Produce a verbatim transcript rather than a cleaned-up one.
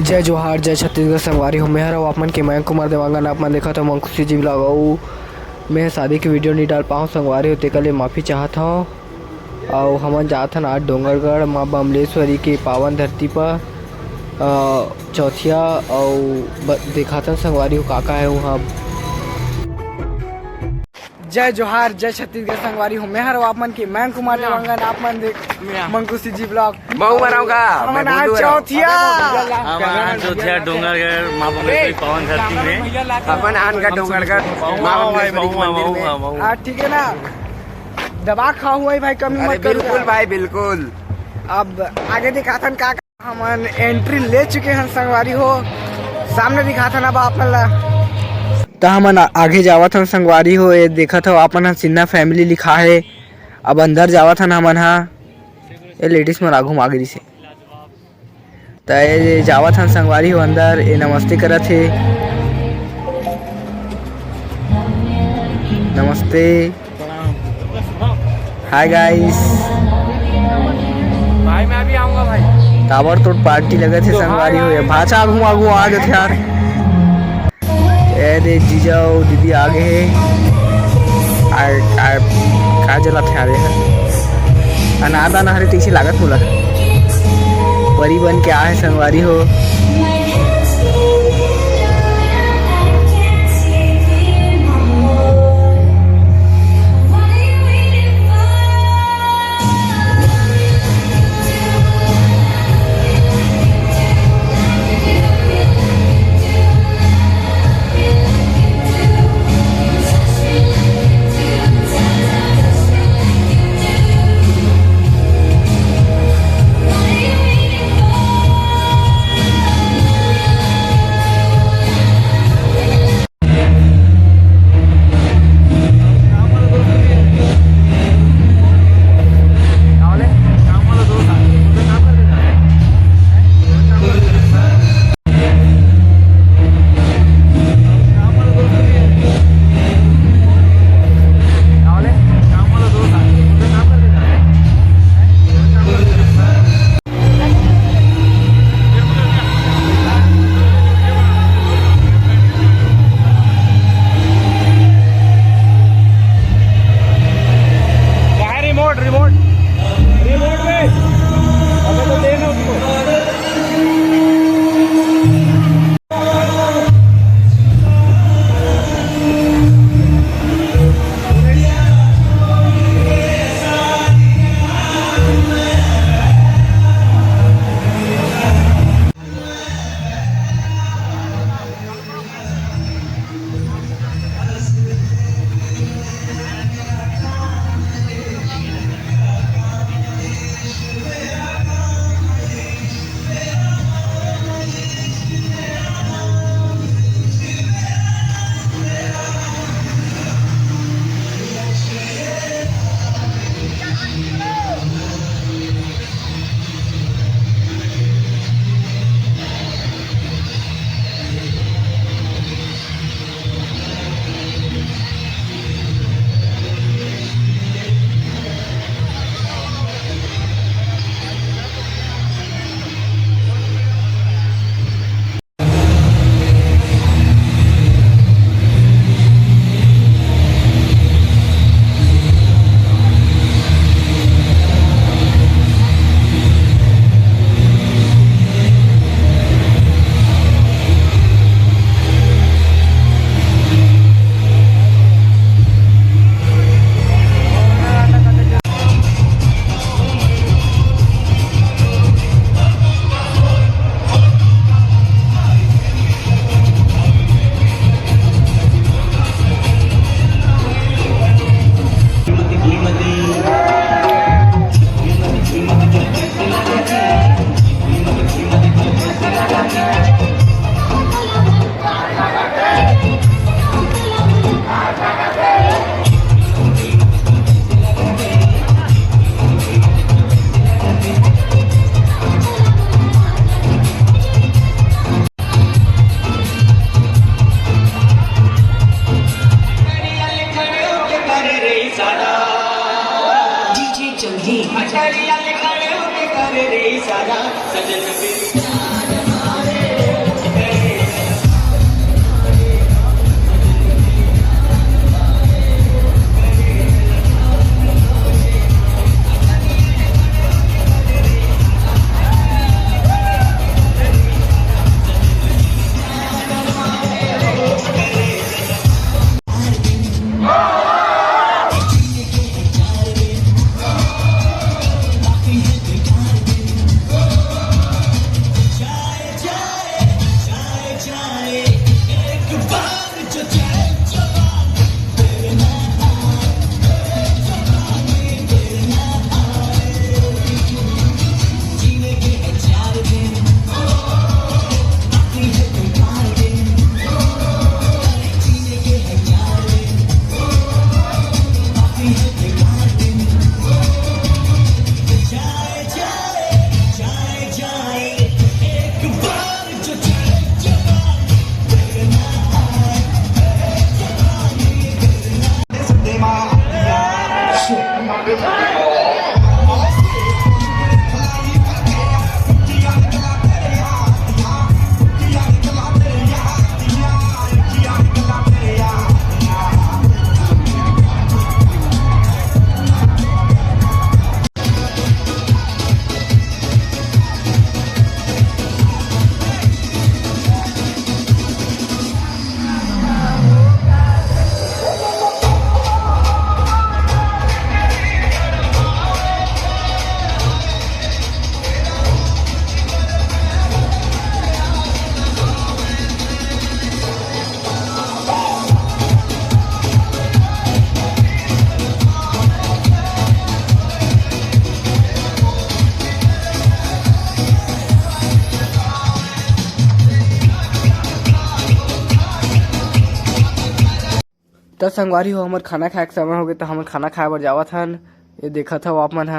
जय जोहार, जय छत्तीसगढ़ संगवारी हो। मैं हर आप मन के मयंक कुमार देवांगन। आप मन देखत हो मंकुशी जी vlog। अउ मैं शादी के video नहीं डाल पाऊँ संगवारी हो, तेकर ले माफ़ी चाहत हूँ। अउ हमन जात हन आज डोंगरगढ़ माँ बमलेश्वरी के पावन धरती पर, अ, चौथिया, अउ ब-, देखाथन संगवारी हो का का है वहाँ। जय जोहार, जय छत्तीसगढ़ संगवारी हो। मैं हर आप मन के मयंक कुमार देवांगन। आप मन देख मंकुशी जी vlog। मऊ बनाऊंगा, हमन आज चौथिया। हमन आज चौथिया डोंगरगढ़ माँ बमलेश्वरी पावन धरती में। अपन आन का डोंगरगढ़ माँ बमलेश्वरी मंदिर में। हाँ, ठीक है ना, दबा खाओ हुआ ही भाई, कमी मत करो। बिल्कुल भाई, बिल्कुल। अब आगे दिखाथन का हमन entry ले चुके हन संगवारी हो, सामने दिखाथन अब आप मन ला। त हमन आ-, आगे जावत हन संगवारी हो, ये देखत हो आप मन ह सिन्हा family लिखा है। अब अंदर जावत हन हमन हा, ये ladies मन आगू म आगे दिसे। त ये जावत हन संगवारी हो अंदर, ये नमस्ते करत हे। नमस्ते। Hi guys। भाई, मैं अभी आऊंगा भाई। ताबड़तोड़ party लगत हे संगवारी हो। भाचा आगू आगू आ जात हे यार। ए दे जीजा अउ दीदी आ गे हे। आ, आ, का जलत हे यार? अनारदाना हरे तइसे लागत मोला। परी बन के आ हे संगवारी हो। त संगवारी हो, हमर खाना खाए के समय हो गे, त हमन खाना खाए बर जावत हन। ये देखत हव आप मन ह,